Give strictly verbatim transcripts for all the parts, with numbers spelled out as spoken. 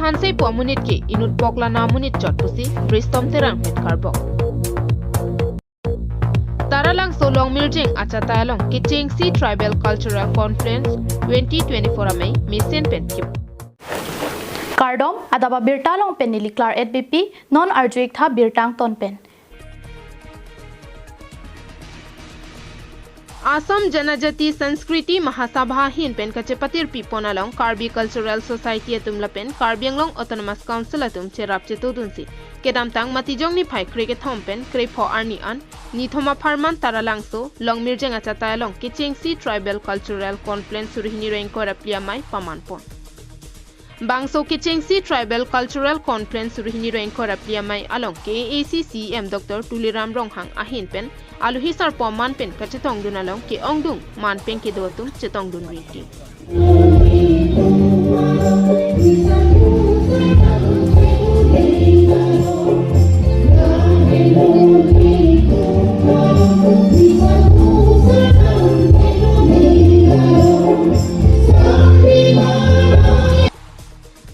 Anse pu amonit ke inut pok lana amonit chot pusi Bristom Terang pen karbok. Taralangso Longmirjeng achatai along kechengsi Tribal Cultural Confluence twenty twenty-four amei mesen pen kip. Kardom, adap abirta along pen neli Claret Beypi, non arju-ik tha birta angton pen. Assam Janajati Sanskriti Mahasabha ahin pen kachepatirpi pon along Karbi Cultural Society atum lapen Karbi Anglong Autonomous Council atum cherap chetodunsi kedamtang Matijong niphai krekethom pen krepho arni an nithom apharman Taralangso Longmirjeng achatai along kechengsi Tribal Cultural Confluence suri hini ingkoi ra phli amei paman pon. Bangso kechengsi Tribal Cultural Confluence suri hini ingkoi ra phli amei along K A A C C E M Doctor Tuliram Ronghang ahin pen alohi sarpo man pen kachetongdun along ke-ongdung man pen kedo atum chetongdun rinti.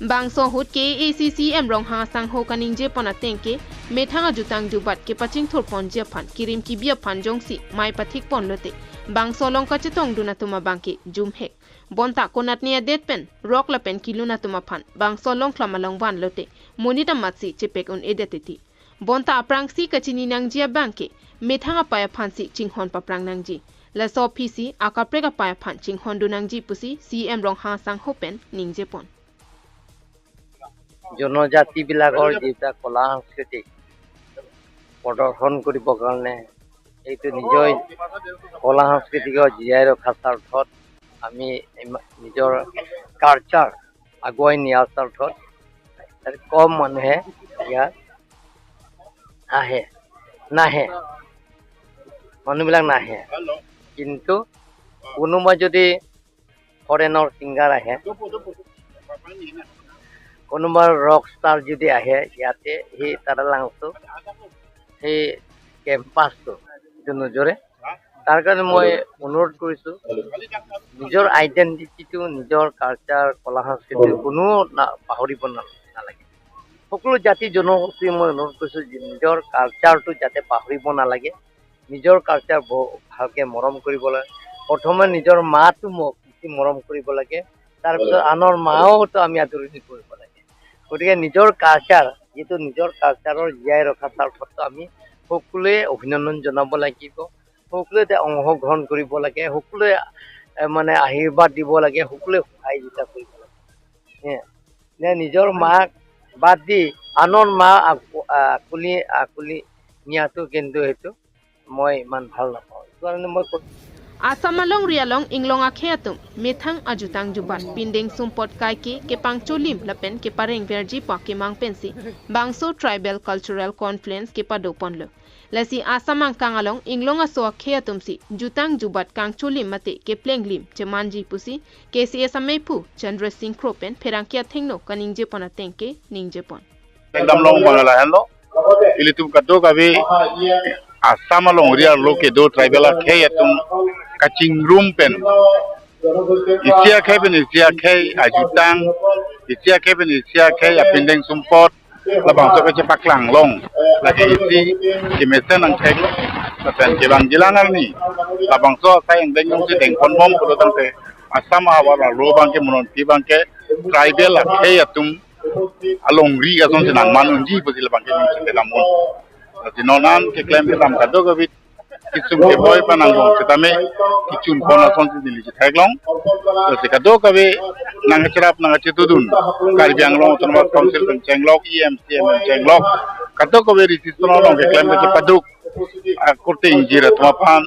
Bangso ahut K A A C C E M Ronghang asangho kaningje pon ateng ke methang ajutang jubat kepachingthur ponji aphan kirim kibi aphan jongsi mei pathik pon lote bangso along kachetongdun atum abang ke jumhek. Bonta konatne adet pen rok lapen kilun atum aphan bangso along klam along van lote monit amatsi chepek un-edet titi. Bonta aphrangsi kachini nangji abang ke methang apai aphansi chinghon paprang nangji. Laso aphisi akaprek apai aphan chinghondun nangji pusi C E M Ronghang asangho pen ningje pon. জনজাতিবিলাকৰ যিবিলাক কলা সংস্কৃতি প্ৰদৰ্শন কৰিবৰ কাৰণে, এইটো নিজই কলা সংস্কৃতিক জীয়াই ৰখাৰ স্বাৰ্থত আমি ইমা-, নিজৰ কালচাৰ আগুৱাই নিয়াৰ স্বাৰ্থত কম মানুহে ইয়াত আহে, নাহে, মানুহবিলাক নাহে। কিন্তু কোনোবা যদি ফৰেনৰ ছিংগাৰ আহে, কোনোবা ৰক ষ্টাৰ যদি আহে ইয়াতে, সেই তাৰালাংচু, সেই কেম্পাছটো এইটো নোজোৰে। তাৰ কাৰণে মই অনুৰোধ কৰিছোঁ, নিজৰ আইডেণ্টিটিটো, নিজৰ কালচাৰ, কলা সংস্কৃতি কোনো না-, পাহৰিব না-, নালাগে। সকলো জাতি জনগোষ্ঠীয়ে মই অনুৰোধ কৰিছোঁ যে নিজৰ কালচাৰটো যাতে পাহৰিব নালাগে, নিজৰ কালচাৰ ব-, ভালকে মৰম কৰিবলৈ, প্ৰথমে নিজৰ মাটো ম-, বেছি মৰম কৰিব লাগে, তাৰপিছত আনৰ মাকতো আমি আদৰণি কৰিব লাগে। গতিকে নিজৰ কালচাৰ, যিটো নিজৰ কালচাৰৰ জীয়াই ৰখাৰ স্বাৰ্থত আমি সকলোৱে অভিনন্দন জনাব লাগিব, সকলোৱে অংশগ্ৰহণ কৰিব লাগে, সকলোৱে, এ, মানে আশীৰ্বাদ দিব লাগে, সকলোৱে সহায় যোগিতা কৰিব লাগে। এ, নে নিজৰ মাক বাদ দি আনৰ মা আক-, আ, আঁকোৱালি, আঁকোৱালি নিয়াটো কিন্তু সেইটো মই ইমান ভাল নাপাওঁ। এইটো কাৰণে মই ক- Assam alongri along inglong akhei atum methang ajutang jubat pindeng sumpot kaike kepangcholim lapen keparengverji pu akemang pensi bangso Tribal Cultural Confluence kepado ponlo. Lasi Assam angkang along inglong aso akhei atumsi jutang jubat kangcholim mate keplenglim chemanji pusi K C S ameiphu Chandra Singh Kro pen pherangke athengno kaningje pon ateng ke ningje pon. Ekdam long bangala henlo. Ilitum kadokave Assam alongri arlo kedo tribal akhei atum kachingrum pen, isi akhei pen isi akhei ajutang, isi akhei pen isi akhei apindeng sumpot, labangso kachepaklang long lake isi kemesen angthek lapen kevangjilang arni labangso asai angdeng jongsi dengponbom pulotangte Assam ahavar arlo abangke mo non pi abangke tribal akhei atum alongri asonsi nangman unji pusi labangke ning chingkedam un. Lasi non an keklem kedam kadokave kisung keboi panang bong setame kichun pon asonsi neli chethek long. Lasi kadokave nangcherap nangchetudun Karbi Anglong Autonomous Council pen chenglok, E M C M pen chenglok, kadokave resistance along keklem kepaduk akorte ingjir atum aphan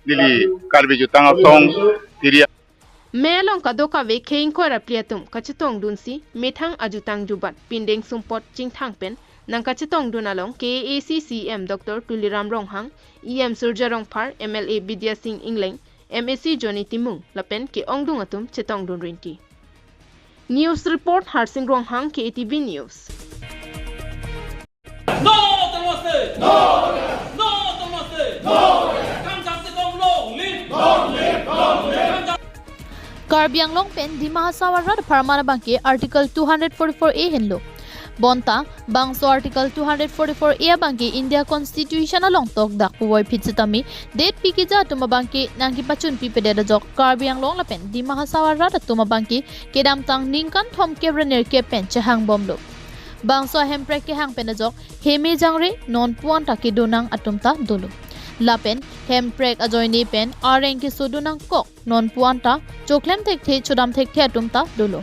neli Karbi Jutang Asong tiri. Mei along kadokave khei ingkoi ra phli atum kachetongdunsi methang ajutang jubat pindeng sumpot chingthang pen nangkachetongdun along K A A C C E M Doctor Tuliram Ronghang, E M Surjya Rongphar, M L A Bidya Sing Engleng, M A C Johnny Timung lapen ke-ongdung atum chetongdun rinti. News report Harsing Ronghang, K A T V News. No, Autonomous State! No! No, Autonomous State! No! Kam chapte tong long live! Long live! Long live! Kam chap- Karbi Anglong pen Dima Hasao arat apharman abangke Article two hundred forty-four A henlo. Bonta bangso Article two hundred forty-four A abangke India Constitution along tokdak puvoiphit sitame detpi keja atum abangke nangkepachunpipedet ajok Karbi Anglong lapen Dima Hasao arat atum abangke kedamtang ningkan thomkep ra nerkep pen chehangbomlo. Bangso ahemprek kehang pen ajok heme jangre nonpu anta kedonang atum ta dolo. Lapen hemprek ajoine pen areng keso donangkok nonpu anta choklem thekthe chodam thekthe atum ta dolo.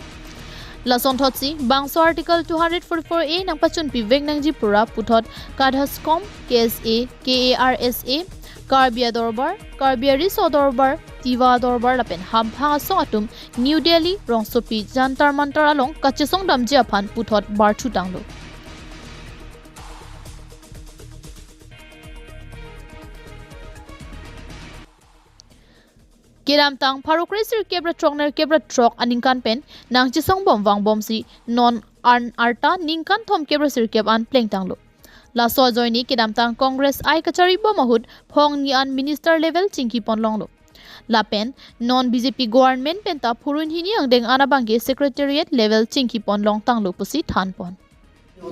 Lasonthotsi bangso Article two hundred forty-four A nangpachunpivek nangji pura puthot Kadhaskom, K S A, K A R S A, Karbi Adorbar, Karbi Ariso Adorbar, Tiwa Adorbar lapen hamphang asong atum New Delhi rongsopi Jantar Mantar along kachesongdamji aphan puthot barthu tanglo. Kedamtang pharo kre sirkep ra throk nerkep ra throk aningkan pen nangchesongbom vangbomsi non an arta ningkan thomkep ra sirkep an plengtanglo. Laso ajoine kedamtang Congress ai kacharibom ahut phongni an minister level chingkipon longlo. Lapen non B J P government penta phurun hini angdeng an abangke secretariat level chingkipon longtanglo pusi thanpon.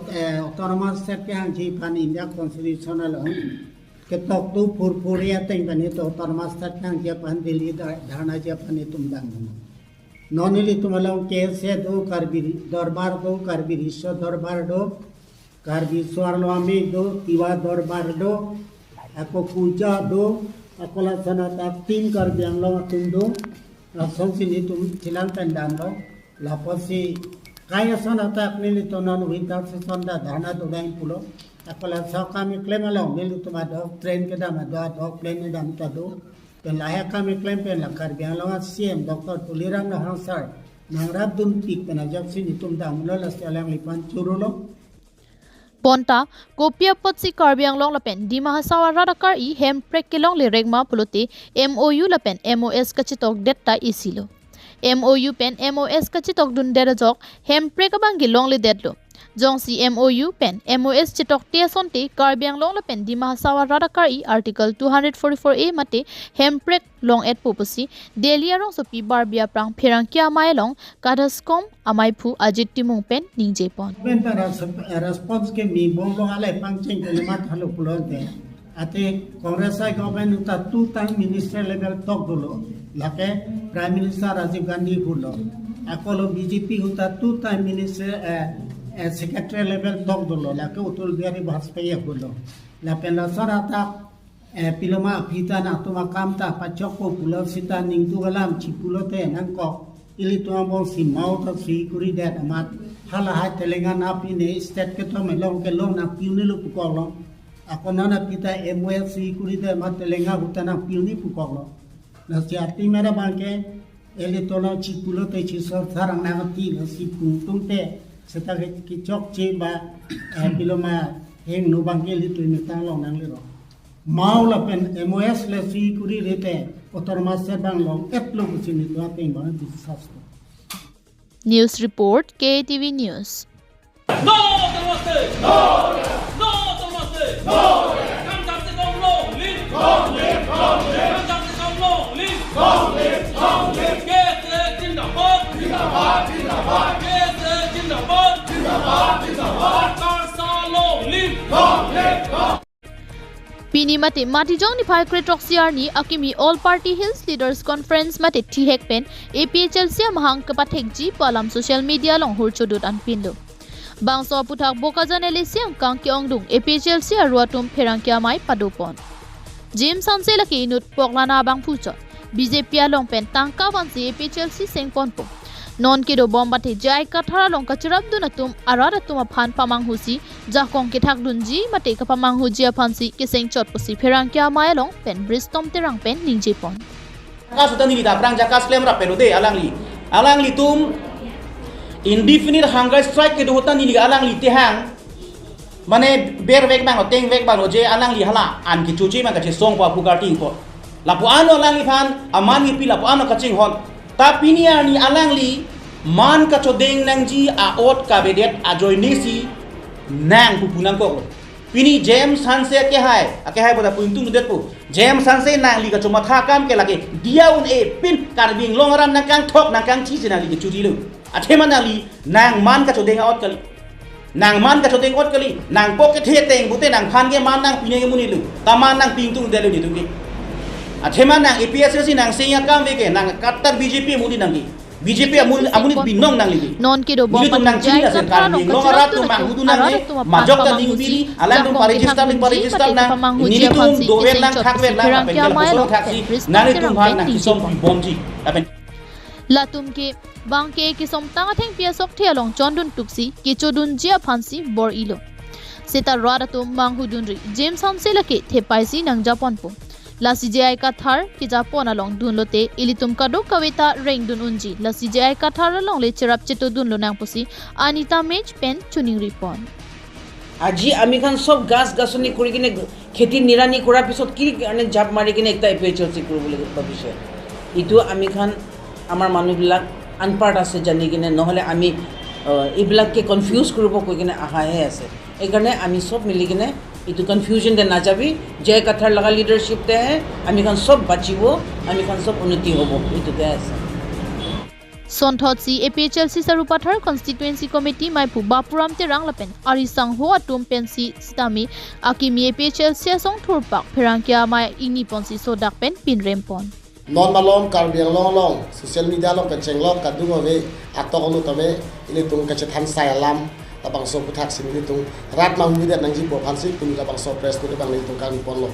Eh, autonomous state kehangji aphan India Constitution along ketok tu phurphuri ateng pen itum autonomous state kehangji aphan Delhi dha-, dharna ji aphan itum dang. Non ilitum along K S A do, Karbi Dorbar do, Karbi Riso Dorbar do, Karbi Suarlo Amei do, Tiwa Dorbar do, ako Kuja do, ako lason atak Team Karbi Anglong atum do, lasonsi nelitum chelang pen damlo. Lapusi kai ason atak nelitum non winter season ta dharna dodang pulo. Ako laso akam keklem along nelitum adok train kedam adok, adok plane kedam ta do. Pen lahai akam keklem pen la Karbi Anglong a C M Doctor Tuliram Ronghang sir nangrapdunpik pen ajoksi nelitum damlo, lasi alangliphan chorolo. Bonta kopi apotsi Karbi Anglong lapen Dima Hasao arat akar-i hemprek kelongle rek ma pulote M O U lapen M O S kachetokdet ta isilo. M O U pen M O S kachetokdundet ajok hemprek abangke longledetlo. Jongsi M O U pen M O S chetokte asonte Karbi Anglong lapen Dima Hasao arat akar-i Article two hundred forty-four A mate hemprek long-etpo pusi Delhi arongsopi Barbi aphrang pherangke amei along Kadhaskom amaiphu Ajit Timung pen ningjepon. Pen ta res-, response keme bomlo, alai pangcheng kele mathalo pulote. Ate Congress ai government ahut ta two time minister level tok dolo. Lake Prime Minister Rajiv Gandhi ahutlo. Akolo B J P ahut ta two time minister, eh, eh, secretary level tok dolo. Lake Atal Bihari Vajpayee ahutlo. Lapen lason atak eh, piloma aphi ta nangtum akam ta pachokpo pulo seta ningduk alam chipulote nangkok. Ilitum angbong si mao ta sui kuridet amat. Halahai Telangana aphi ne state kethom along kelong nangpi-unlo pukoklo. Ako non aphi ta M O S sui kuridet amat Telangana ahut ta nangpi-un pukoklo. Lasi arti mera abangke ilitum along chipulote chisor sarang nangti, lasi pungtungte seta ke kichokche ba, eh, piloma hengno abangke ilitum metang long nanglelo. Mao lapen M O S le sui kuri rete autonomous state abang long-etlo pusi nelitum ateng abang biswas. News report, K T V News. No autonomous state! No! No autonomous state! No! Kam kam se kong long live! Long live! Long live! Kam kam se kong long live! Long live! Long live! K S A zindabad! Zindabad! Zindabad! K S A zindabad! Zindabad! Zindabad! Karsa long live! Long live! Long Pini mate Matijong niphai kre throksi arni akimi All Party Hills Leaders Conference mate thihek pen A P H L C amahang kepathekji pu alam social media along hur chodut anpinlo. Bangso aputhak Bokajan L A C angkang ke-ongdung A P H L C aru atum pherangke amei padopon. James Hanse lake inut Poklana abangphu chot. B J P along pen tangka vansi A P H L C sengponpo. Non kedobom mate J I Kathar along kachirapdun atum arat atum aphan pamanghusi jakong kethakdunji mate kapamanghuji aphansi kesengchot pusi pherangke amei along pen Bristom Terang pen ningjepon. Jakas utan neli ta aphrang jakas klemrap pelo de alangli. Alanglitum indefinite hunger strike kedo utan neli alangli tehang. Mane bervek abang, tengvek abang, je alangli hala an kechoche abang kachesongpo apu karting po. Lapu-an alangliphan aman ngipi lapu-an kachinghon. Ta pini arni alangli man kachodeng nangji a-ot kavedet ajoine si nangpupu nangkoklo. Pini James Hanse akehai, akehai pada pu ingtungdetpo. James Hanse nangli kachomatha akam ke lake diya un-e pin Karbi Anglong arat nangkangthok nangkangthi si nangli kechurilo. Athema nangli nangman kachodeng a'ot kali. Nangman kachodeng a'ot kali. Nangpok kethe ateng pute nangphan ke man nangpi nangji amonit lo. Ta man nangpi ingtungdetlo nelitum ke. Athema nang APHLC nang sing akam ave ke nang katar BJP amonit nangji. BJP amonit, amonit binong nangji. Non kedobom nelitum nang chini J I asen Kathar Karbi along Anglong arat atum manghudun nangji. Majok ta ningbiri, alanglitum pa-register, pa-register nang, nelitum dover nang thakver nang, lapen ke lapuson thaksi, nanglitum aphan nang kesom pibomji. Lapen latum ke bang ke kesomtang athengpi asokthe along chondun tuksi kechodunji aphansi bor-ilo. Seta rat atum manghudunri James Hanse lake thepaisi nangjaponpo. Lasi J I Kathar kejapon along dunlote ilitum kadokave ta rengdun unji. Lasi J I Kathar alongle cherap chetodunlo nang pusi Anita Mech pen choningripon. আজি আমি খান সব গাছ গাছনি কৰি কিনে খেতি নিৰানি কৰাৰ পিছত কি কাৰণে জাপ মাৰি কিনে একটা এ পি এইচ এল চি কৰিবলৈ ভাবিছে? এইটো আমি খান আমাৰ মানুহবিলাক আনপাৰ্ট আছে জানি কিনে, নহ'লে আমি, আহ, এইবিলাককে কনফিউজ কৰিব কৈ কিনে আহাহে আছে। এইকাৰণে আমি সব মিলি কিনে এইটো কনফিউজন দে নাযাবি। জে আই কাথাৰ লগা লিডাৰশ্বিপ দে হে আমি খান সব বাচিব, আমি খান সব উন্নতি হ'ব, এইটোকে আছে। Sonthotsi APHLC Sarupathar Constituency Committee maiphu Bapuram Terang lapen ari sangho atum pensi sitame akimi APHLC asong thurpak pherangke amei ingniponsi sodak pen pinrempon. Non malom Karbi Anglong along social media along pen chenglok kadung ave atok anu tame ilitum kachethan sai alam labangso aputhaksi nelitum rat manghudet nangjipo aphansi pini labangso press meet abang nelitum kangponlo.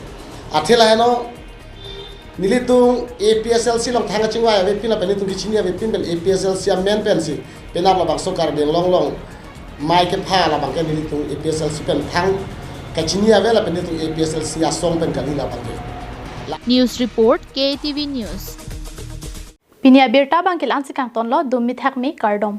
Athe laheno nelitum APHLC along thang kachingvai avepin lapen nelitum kechini avepin pen APHLC amen pensi penap labangso Karbi Anglong along mei kepha labang ke nelitum APHLC pen thang kachini ave lapen nelitum APHLC asong pen kali labang ke. News report, K A T V News. Pini abirta abang ke la-ansi kangtonlo, dum mithak me kardom.